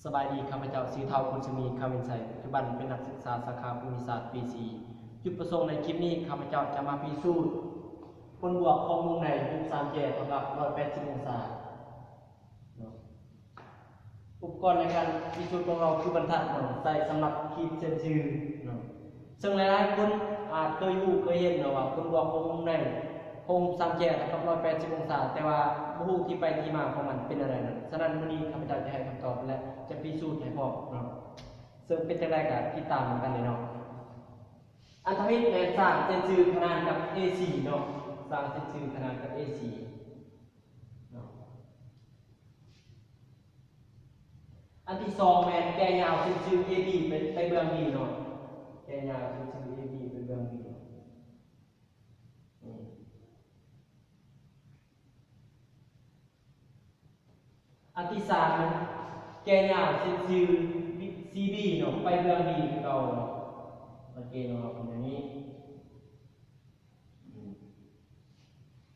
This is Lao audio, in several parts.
ສະບາຍດີ, ຂ້າພະເຈົ້າຊື່ ທ້າວ ຄຸນສະໝີ ຄຳວິນໄຊ, ປັດຈຸບັນເປັນນັກສຶກສາສາຂາພູມິສາດປີສີ່. ຈຸດປະສົງໃນຄລິບນີ້ ຂ້າພະເຈົ້າຈະມາພິສູດຜົນບວກຂອງມຸມໃນຮູບສາມແຈເທົ່າກັບຮ້ອຍແປດສິບອົງສາເນາະ. ອຸປະກອນໃນການພິສູດຂອງເຮົາຄືບັນທັດເນາະ, ໃຊ້ສຳລັບຂີດເສັ້ນຊື່ເນາະ. ເຊິ່ງຫຼາຍໆຄົນອາດເຄີຍຮູ້ເຄີຍເຫັນເນາະວ່າ ຜົນບວກຂອງມຸມໃນຂອງຮູບສາມແຈເທົ່າກັບຮ້ອຍແປດສິບອົງສາ, ແຕ່ວ່າບໍ່ຮູ້ທີ່ໄປທີ່ມາຂອງມັນເປັນແນວໃດເນາະ. ສະນັ້ນ ມື້ນີ້ຂ້າພະເຈົ້າຈະໃຫ້ຄຳຕອບ ແລະ ຈະພິສູດໃຫ້ພ້ອມເນາະ. ເຊິ່ງເປັນຈັ່ງໃດກໍຕິດຕາມນຳກັນເລີຍເນາະ. ອັນທຳອິດແມ່ນສ້າງເສັ້ນຊື່ຂະໜານກັບເອສີ່ເນາະ, ສ້າງເສັ້ນຊື່ຂະໜານກັບເອສີ່ເນາະ. ອັນທີສອງແມ່ນແກ່ຍາວເສັ້ນຊື່ເອບີໄປ ໄປເບື້ອງບີເນາະ, ແກ່ຍາວເສັ້ນຊື່ເອບີໄປເບື້ອງບີເນາະ. ອັນທີສາມແມ່ນແກ່ຍາວເສັ້ນຊື່ຊີບີເນາະ ໄປເບື້ອງບີຄືເກົ່າເນາະ. ສັງເກດເນາະ ເປັນຢ່າງນີ້.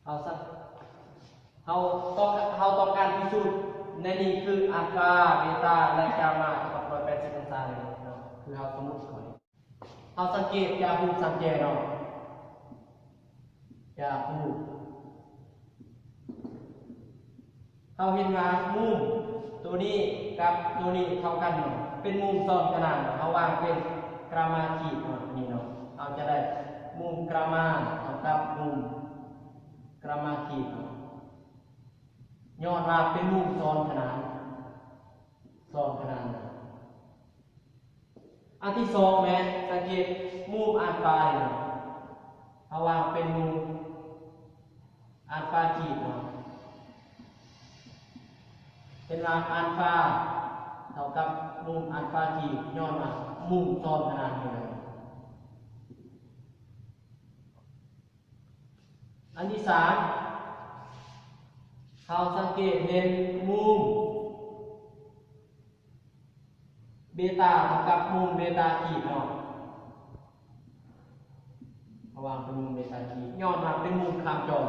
ເຮົາສະ ເຮົາຕ້ອງ ເຮົາຕ້ອງການພິສູດໃນນີ້ຄືອາລຟາ, ເບຕາ ແລະ ກາມາເທົ່າກັບຮ້ອຍແປດສິບອົງສາເນາະ, ຄືເຮົາສົມມຸດເຂົາ. ເຮົາສັງເກດຈາກຮູບສາມແຈເນາະ, ຈາກຮູບ ເຮົາເຫັນວ່າມຸມໂຕນີ້ກັບໂຕນີ້ເທົ່າກັນເນາະ, ເປັນມຸມຊ້ອນຂະໜານເນາະ. ເຮົາວາງເປັນກາມາຂີດເນາະ, ນີ້ເນາະ, ເຮົາຈະໄດ້ມຸມກາມາເທົ່າກັບມຸມກາມາຂີດເນາະ, ຍ້ອນວ່າເປັນມຸມຊ້ອນຂະໜານ, ຊ້ອນຂະໜານ. ອັນທີສອງແມ່ນສັງເກດມຸມອາລຟານີ້ເນາະ, ເຮົາວາງເປັນມຸມອາລຟາຂີດເນາະ, ເຫັນວ່າອາລຟາເທົ່າກັບມຸມອາລຟາຂີດ ຍ້ອນວ່າມຸມຊ້ອນຂະໜານຢູ່ແລ້ວ. ອັນທີສາມ ເຮົາສັງເກດເຫັນມຸມເບຕາເທົ່າກັບມຸມເບຕາຂີດເນາະ, ເພາະວ່າເປັນມຸມເບຕາຂີດ ຍ້ອນວ່າເປັນມຸມຂ້າມຈອມ,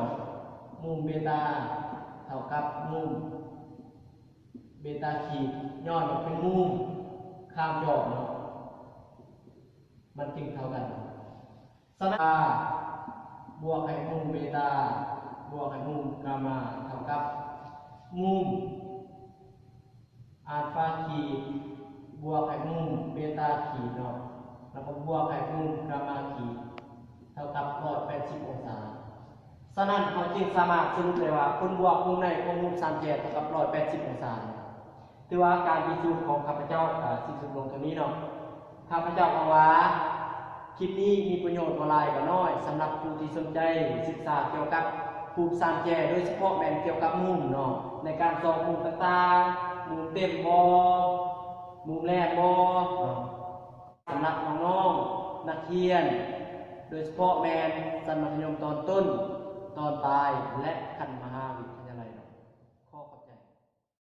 ມຸມເບຕາເທົ່າກັບມຸມເບຕາຂີດ ຍ້ອນວ່າເປັນມຸມຂ້າມຈອມເນາະ, ມັນຈຶ່ງເທົ່າກັນ. ສະນັ້ນ ບວກໃຫ້ມຸມເບຕາ ບວກໃຫ້ມຸມກາມາ ເທົ່າກັບມຸມອາລຟາຂີດ ບວກໃຫ້ມຸມເບຕາຂີດເນາະ, ແລ້ວກໍບວກໃຫ້ມຸມກາມາຂີດ ເທົ່າກັບຮ້ອຍແປດສິບອົງສາ. ສະນັ້ນ ເຮົາຈຶ່ງສາມາດສະຫຼຸບໄດ້ວ່າ ຜົນບວກມຸມໃນຂອງຮູບສາມແຈເທົ່າກັບຮ້ອຍແປດສິບອົງສາ. ຖືວ່າການພິສູດຂອງຂ້າພະເຈົ້າກໍສິ້ນສຸດລົງເທົ່ານີ້ເນາະ. ຂ້າພະເຈົ້າຫວັງວ່າຄລິບນີ້ມີປະໂຫຍດບໍ່ຫຼາຍກໍໜ້ອຍ ສຳລັບຜູ້ທີ່ສົນໃຈສຶກສາກ່ຽວກັບຮູບສາມແຈ, ໂດຍສະເພາະແມ່ນກ່ຽວກັບມຸມເນາະ, ໃນການຊອກມຸມຕ່າງໆ, ມຸມເຕັມບໍ່, ມຸມແຫຼມບໍ່ເນາະ. ສຳລັບນ້ອງໆ ນັກຮຽນ, ໂດຍສະເພາະແມ່ນຊັ້ນມັດທະຍົມຕອນຕົ້ນ, ຕອນປາຍ ແລະ ຂັ້ນມະຫາວິ